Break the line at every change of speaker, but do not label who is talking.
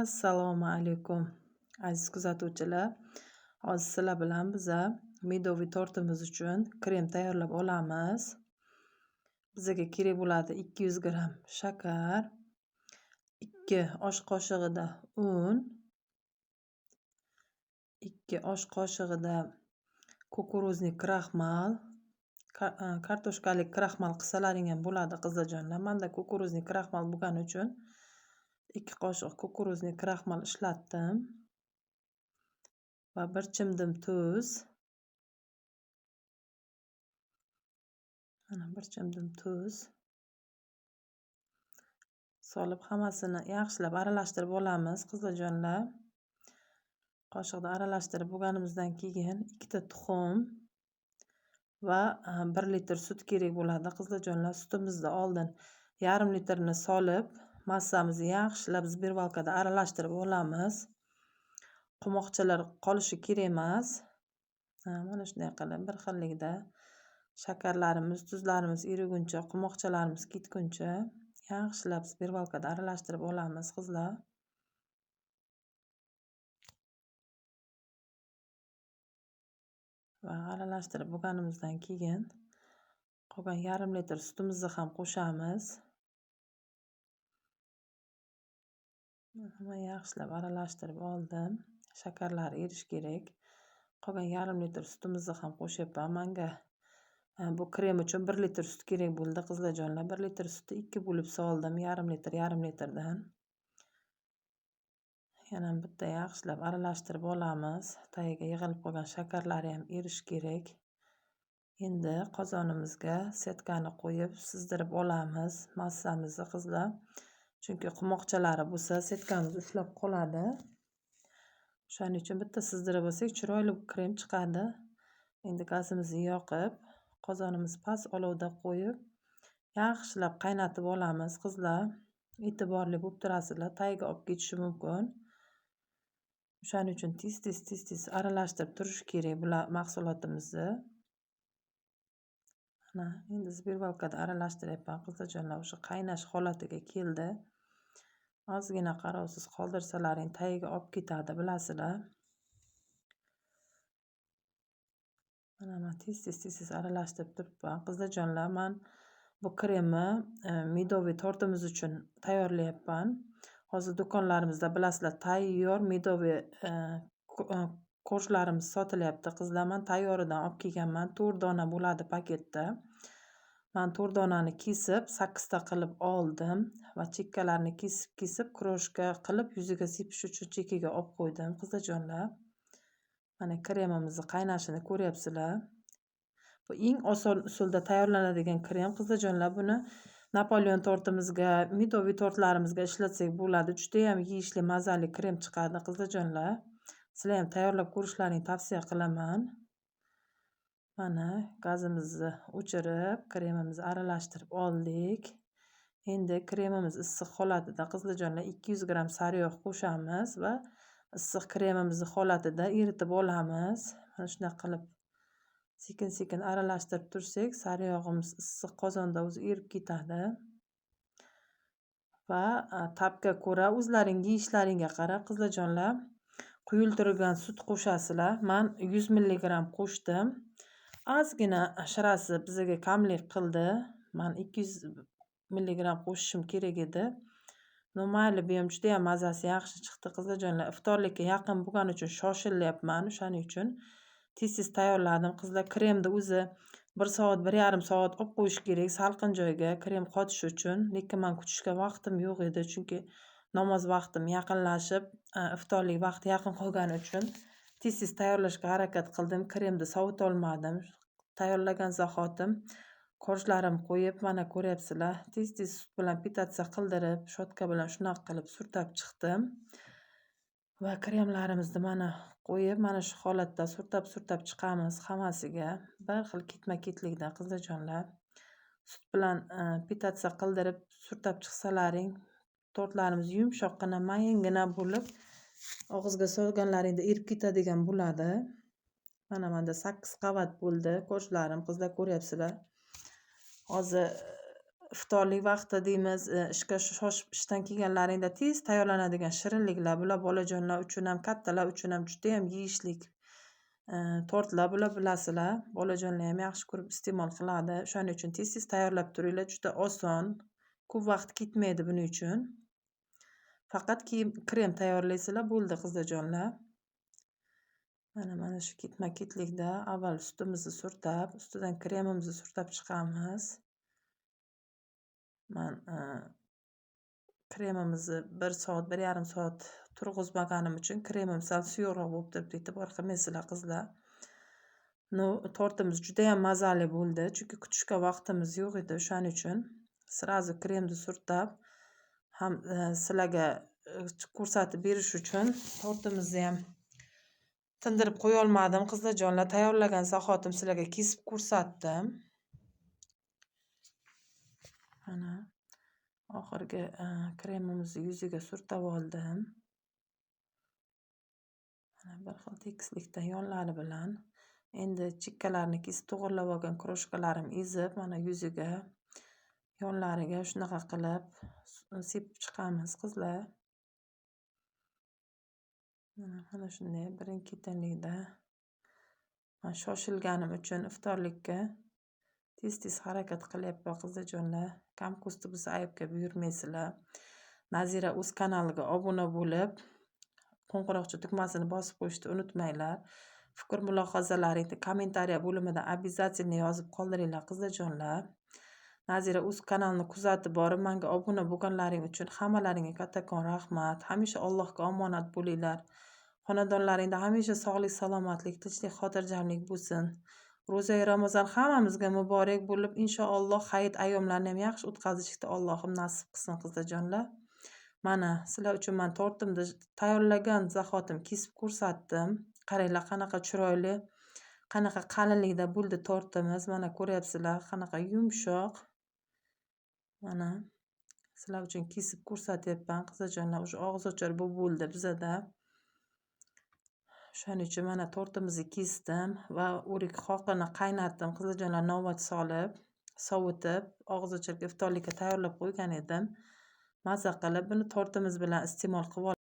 Assalomu alaykum, aziz kuzatuvchilar. Hozir sizlar bilan biza медовый tortimiz uchun krem tayyorlab olamiz. Bizga kerak bo'ladi 200 gramm shakar, 2 osh qoshig'ida un, 2 osh qoshig'ida кукурузный kraxmal, kartoshkali kraxmal qilsalaring ham bo'ladi qizlarjonlar. Menda кукурузный kraxmal bo'lgani uchun 2 qoshiq кукурузный kraxmal ishlatdim va 1 chimdim tuz. Mana 1 chimdim tuz solib hammasini yaxshilab aralashtirib olamiz qizlarjonlar. Qoshiqda aralashtirib bo'lganimizdan keyin 2 ta tuxum va 1 litr sut kerak bo'ladi qizlarjonlar. Sutimizni oldin yarim litrini solib massamizni yaxshilab zbirvalkada aralashtirib olamiz. Qumoqchalar qolishi kerak emas. Mana shunday qilib bir xillikda shakarlarimiz, tuzlarimiz eriguncha, qumoqchalarimiz ketguncha yaxshilab zbirvalkada aralashtirib olamiz qizlar. Va aralashtirib bo'lganimizdan keyin qolgan yarim litr sutimizni ham qo'shamiz. Men yaxshilab aralashtirib oldim. Shakarlar erishi kerak. Qolgan yarim litr sutimizni ham qo'shyapman. Menga bu krem uchun 1 litr sut kerak bo'ldi qizlarjonlar. 1 litr sutni 2 bo'lib soldim, yarim litr, yarim litrdan. Yana bitta yaxshilab aralashtirib olamiz. Tagiga yig'ilib qolgan shakarlari ham erishi kerak. Endi qozonimizga setkani qo'yib sizdirib olamiz massamizni qizlar. Chunki qumoqchalari bo'lsa setkamiz ushlab qoladi. O'shaning uchun bitta sizdirib olsak chiroyli krem chiqadi. Endi gazimizni yoqib, qozonimiz past olovda qo'yib, yaxshilab qaynatib olamiz qizlar. E'tiborli bo'lib turasizlar, tagiga olib ketishi mumkin. O'shaning uchun tez-tez aralashtirib turish kerak bular mahsulotimizni. Mana endi zbirvalkada aralashtiryapman qizlarjonlar. O'sha qaynash holatiga keldi. Ozgina qarovsiz qoldirsalaring tagiga olib ketadi, bilasizlar. Mana men tez-tez aralashtirib turibman. Qizlarjonlar, men bu kremni медовый tortimiz uchun tayyorlayapman. Hozir do'konlarimizda bilasizlar, tayyor медовый korjlarimiz sotilyapti qizlar. Men tayyoridan olib kelganman. 4 dona bo'ladi paketda. Men 4 donani kesib 8 ta qilib oldim va chekkalarini kesib kroshka qilib yuziga sepish uchun chekkaga olib qo'ydim qizlarjonlar. Mana kremimizni qaynashini ko'ryapsizlar. Bu eng oson usulda tayyorlanadigan krem qizlarjonlar. Buni Napoleon tortimizga, медовый tortlarimizga ishlatsak bo'ladi. Juda ham yeyishli, mazali krem chiqadi qizlarjonlar. Sizlar ham tayyorlab ko'rishlaringni tavsiya qilaman. Mana gazimizni o'chirib, kremimizni aralashtirib oldik. Endi kremimiz issiq holatida qizlarjonlar 200 gramm sariyog' qo'shamiz va issiq kremimizni holatida eritib olamiz. Mana shunday qilib sekin-sekin aralashtirib tursak, sariyog'imiz issiq qozonda o'zi erib ketadi. Va tabga ko'ra o'zlaring yeyishlaringga qarab qizlarjonlar quyultirilgan sut qo'shasizlar. Men 100 milligramm qo'shdim. Ozgina shirasi bizga kamlik qildi. Men 200 milligramm qo'shishim kerak edi. No mayli, bu ham juda ham mazasi yaxshi chiqdi qizlarjonlar. Iftorlikka yaqin bo'lgani uchun shoshilyapman. O'shaning uchun tez-tez tayyorladim qizlar. Kremni o'zi 1 soat, 1,5 soat olib qo'yish kerak salqin joyga krem qotishi uchun. Lekin men kutishga vaqtim yo'q edi, chunki namoz vaqtim yaqinlashib, iftorlik vaqti yaqin qolgani uchun tez-tez tayyorlashga harakat qildim. Kremni sovita olmadim. Tayyorlagan zahotim korjlarim qo'yib, mana ko'ryapsizlar, tez-tez sut bilan pitatsiya qildirib, shotka bilan shunaqa qilib surtab chiqdim. Va kremlarimizni mana qo'yib, mana shu holatda surtab-surtab chiqamiz hammasiga. Bir xil ketma-ketlikda qizlarjonlar. Sut bilan pitatsiya qildirib surtab chiqsalaring, tortlarimiz yumshoqqina, mayingina bo'lib, og'izga solganlaringda erib ketadigan bo'ladi. Mana menda 8 qavat bo'ldi korjlarim, qizlar ko'ryapsizlar. Hozir Iftorlik vaqti deymiz, ishga shoshib ishdan kelganlaringda tez tayyorlanadigan shirinliklar. Bular bolajonlar uchun ham, kattalar uchun ham juda ham yeyishlik tortlar bular, bilasizlar. Bolajonlar ham yaxshi ko'rib iste'mol qiladi. O'shaning uchun tez-tez tayyorlab turinglar, juda oson. Ko'p vaqt ketmaydi buning uchun. Faqat keyin krem tayyorlaysizlar, bo'ldi qizlarjonlar. Mana shu ketma-ketlikda avval sutimizni surtab, ustidan kremimizni surtab chiqamiz. Man kremimizni 1 soat, 1,5 soat turg'izmaganim uchun kremim sal suyuqroq bo'lib turibdi, e'tibor qilmaysizlar qizlar. Но, tortimiz juda ham mazali bo'ldi, chunki kutishga vaqtimiz yo'q edi, o'shaning uchun сразу kremni surtab ham sizlarga ko'rsatib berish uchun tortimizni ham tindirib qo'yolmadim qizlarjonlar. Tayyorlagan zahotim sizlarga kesib ko'rsatdim. Mana oxirgi kremimizni yuziga surtab oldim. Mana bir xil tekislikda yonlari bilan. Endi chekkalarini kesib to'g'irlab olgan kroshkalarim ezib, mana yuziga, yonlariga shunaqa qilib sepib chiqamiz qizlar. Mana shunday birin-ketinlikda. Man shoshilganim uchun iftorlikka tez-tez harakat qilyapman qizlarjonlar. Kam ko'sti bo'lsa aybga buyurmaysizlar. Nazira o'z kanaliga obuna bo'lib, qo'ng'iroqcha tugmasini bosib qo'yishni unutmanglar. Fikr mulohazalaringni kommentariya bo'limida обязательно yozib qoldiringlar qizlarjonlar. Nazira o'z kanalini kuzatib borib, menga obuna bo'lganlaring uchun hammalaringga kattakon rahmat. Hamisha Allohga omonat bo'linglar. Xonadonlaringda hamisha sog'lik, salomatlik, tinchlik, xotirjamlik bo'lsin. Ro'zai Ramazon hammamizga muborak bo'lib, inshaalloh hayit ayyomlarini ham yaxshi o'tkazishni Allohim nasib qilsin qizlarjonlar. Mana sizlar uchun men tortimni tayyorlagan zahotim kesib ko'rsatdim. Qaranglar qanaqa chiroyli, qanaqa qalinlikda bo'ldi tortimiz. Mana ko'ryapsizlar, qanaqa yumshoq. Mana sizlar uchun kesib ko'rsatyapman qizlarjonlar. O'sha og'izochar bo'lib bo'ldi bizada. O'shaning uchun mana tortimizni kesdim va o'rik xoqini qaynatdim qizlarjonlar, novat solib, sovutib, og'izocharga iftorlikka tayyorlab qo'ygan edim. Maza qilib buni tortimiz bilan iste'mol qilib olamiz.